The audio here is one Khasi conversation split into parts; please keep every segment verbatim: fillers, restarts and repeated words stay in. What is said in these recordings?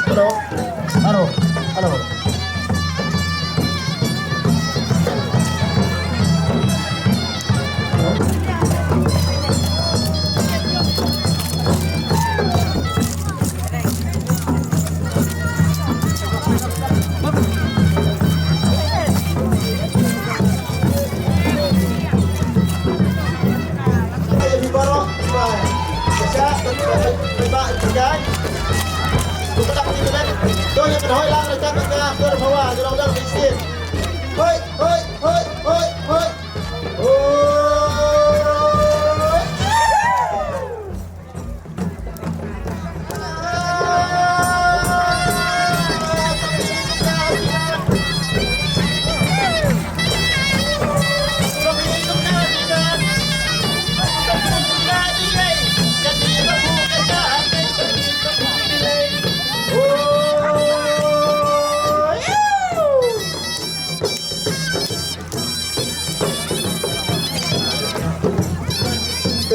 Hello. Hello. Hello. Hoi, hoi, hoi, hoi, hoi. Hoi.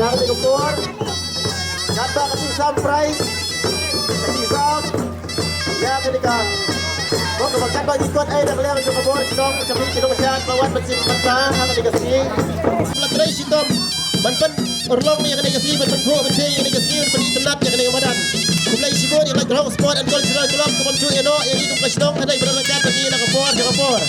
Kane ka por, katba ka jingsam prize, ka jingsam ïa kane ka, bad katba ngi kot ei na ka liang jong ka bor shnong, sha phi ki nongshad ba wan ban sngewbha ha kane ka sngi. La trei shitom ban pynurlong ïa kane ka sngi, ban pynkhuid ban pynshai ïa kane ka sngi, ban pynitynnad ïa kane ka madan. Khublei shibun ïa ka Jrong Sport and Cultural Club kaba ym ju ïehnoh ïa ngi kum ka shnong, hynrei ba la ryngkat bad ngi na ka por sha ka por.